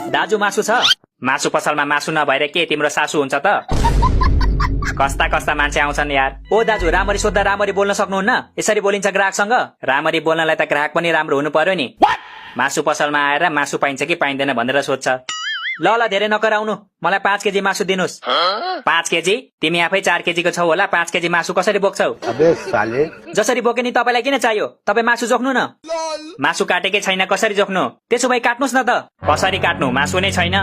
दाजु मासु छ? मासु पसलमा मासु नभएर के तिम्रो सासु हुन्छ त? कस्ता कस्ता मान्छे आउँछन् यार। ओ दाजु राम्ररी सोद्धा राम्ररी बोल्न सक्नुहुन्न? यसरी बोलिन्छ ग्राहकसँग? राम्ररी बोल्नलाई त ग्राहक पनि राम्रो हुनु पर्यो नि। मासु पसलमा आएर मासु पाइन्छ कि पाइँदैन भनेर सोध्छ। ल ल धेरै नकराउनु, मलाई 5 केजी मासु दिनुस्। 5 केजी? तिमी आफै 4 केजीको छौ होला, 5 केजी मासु कसरी बोक्छौ? अबे साले, जसरी बोके नि तपाईलाई किन चाहियो? तपाई मासु जोख्नु न। मासु काटेकै छैन कसरी जोख्नु? त्यसो भए काट्नुस् न त। कसरी काट्नु? मासु नै छैन।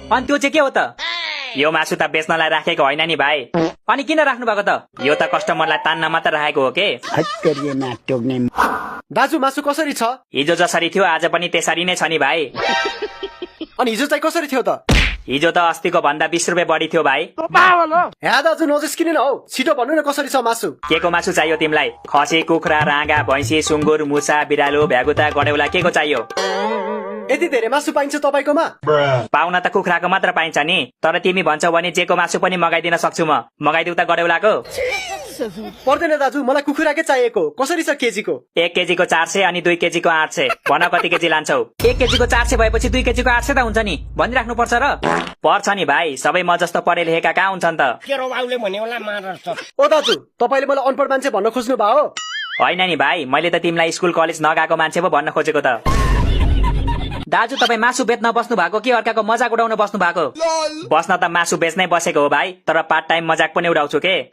अनि त्यो चाहिँ के हो त? यो मासु त बेच्नलाई राखेको होइन नि भाइ। अनि किन राख्नु भएको त? यो त कस्टमरलाई तान्न मात्र राखेको हो के। दाजु मासु कसरी छ? हिजो जसरी थियो आज पनि त्यसरी नै छ नि भाइ। अनि हिजो चाहिँ कसरी थियो त? हिजो त अस्तिको भन्दा 20 रुपियाँ बढी थियो भाइ। हे दाजु नजिस्किनु न हौ, छिटो भन्नु न कसरी छ मासु? के को मासु चाहियो तिमीलाई? खसी, कुखुरा, राँगा, भैँसी, सुँगुर, मुसा, बिरालो, भ्यागुता, गडेउला के को चाहियो? यति धेरै मासु पाइन्छ तपाईकोमा? पाउन त कुखुराको मात्र पाइन्छ नि, तर तिमी भन्छौ भने जेको मासु पनि मगाइदिन सक्छु म। मगाइदिउ त गडेउलाको? पर्दैन दाजु, मलाई कुखुराकै चाहिएको। कसरी छ केजीको? 1 केजीको 400 अनि 2 केजीको 800। भन कति केजी लान्छौ? 1 केजीको 400 भएपछि 2 केजीको 800 त हुन्छ नि, भनिराख्नु पर्छ र? पर्छ नि भाइ, सबै म जस्तो पढे लेखेका कहाँ हुन्छन् त? ओ दाजु, तपाईले मलाई अनपढ मान्छे भन्न खोज्नु भयो? होइन नि भाइ, मैले त तिमीलाई स्कुल कलेज नगएको मान्छे पो भन्न खोजेको त। दाजु तपाई मासु बेच्न बस्नु भएको कि अर्काको मजाक उडाउन बस्नु भएको? बस्न त मासु बेच्नै बसेको हो भाइ, तर पार्ट टाइम मजाक पनि उडाउँछु के।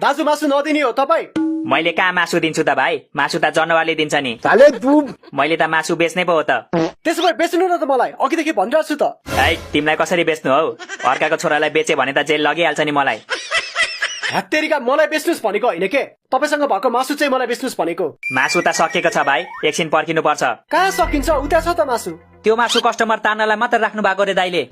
दाजु मासु नदिने हो तपाई? मैले कहाँ मासु दिन्छु त भाइ? मासु त जनावरले दिन्छ नि। साले तू मैले त मासु बेच्नै पो हो त। त्यसो भए बेच्नु न त मलाई, अघिदेखि भनिरहेको छु त। है तिमीलाई कसरी बेच्नु हौ? अर्काको छोरालाई बेचे भने त जेल लगिहाल्छ नि मलाई। हत्तेरीका मलाई बेच्नुस् भनेको होइन के, तपाईसँग भएको मासु चाहिँ मलाई बेच्नुस् भनेको। मासु त सकिएको छ भाइ, एकछिन पर्खिनु पर्छ। कहाँ सकिन्छ, उता छ त मासु। त्यो मासु कस्टमर तान्नलाई मात्र राख्नु भएको रे दाइले।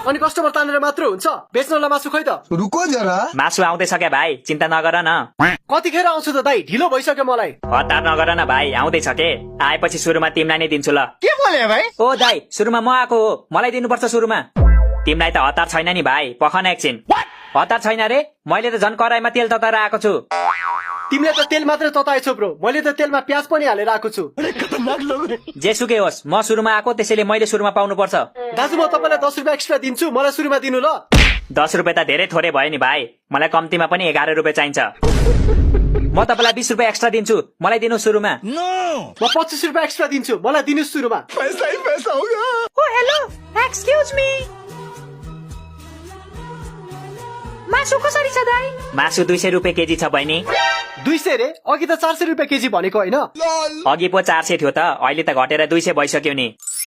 अनि कस्टमर तानेर मात्र हुन्छ, बेच्नलाई मासु खै त? रुको जरा। मासु आउँदैछ क्या भाइ, चिन्ता नगर न। कतिखेर आउँछु त दाइ, ढिलो भइसक्यो मलाई। हतार नगर न भाइ, आउँदैछ के। आएपछि सुरुमा तिमीलाई नै दिन्छु ल। के बोले भाइ? ओ दाइ, सुरुमा म आएको हो, मलाई दिनुपर्छ सुरुमा। तिमीलाई त हतार छैन नि भाइ, पखन एकछिन। हतार छैन रे, मैले त झन् कराईमा तेल तताएर आएको छु। तिमीले त तेल मात्र तताएछौ ब्रो, मैले त तेलमा प्याज पनि हालेर आएको छु। जेसुकै होस्, म सुरुमा आएको त्यसैले मैले सुरुमा पाउनु पर्छ। दाजु म तपाईँलाई 10 रुपियाँ एक्स्ट्रा दिन्छु, मलाई सुरुमा दिनु ल। 10 रुपियाँ त धेरै थोरै भयो नि भाइ, मलाई कम्तीमा पनि 11 रुपियाँ चाहिन्छ। म तपाईँलाई 20 रुपियाँ एक्स्ट्रा दिन्छु, मलाई दिनु सुरुमा। म 25 रुपियाँ एक्स्ट्रा दिन्छु, मलाई दिनु सुरुमा। पैसा ही पैसा होगा। ओ हेलो, एक्सक्यूज मी, मासु कसरी छ दाइ? मासु 200 रुपियाँ केजी छ बहिनी। 200 रे? अघि त 400 रुपियाँ केजी भनेको होइन? अघि पो 400 थियो त, अहिले त घटेर 200 भइसक्यो नि।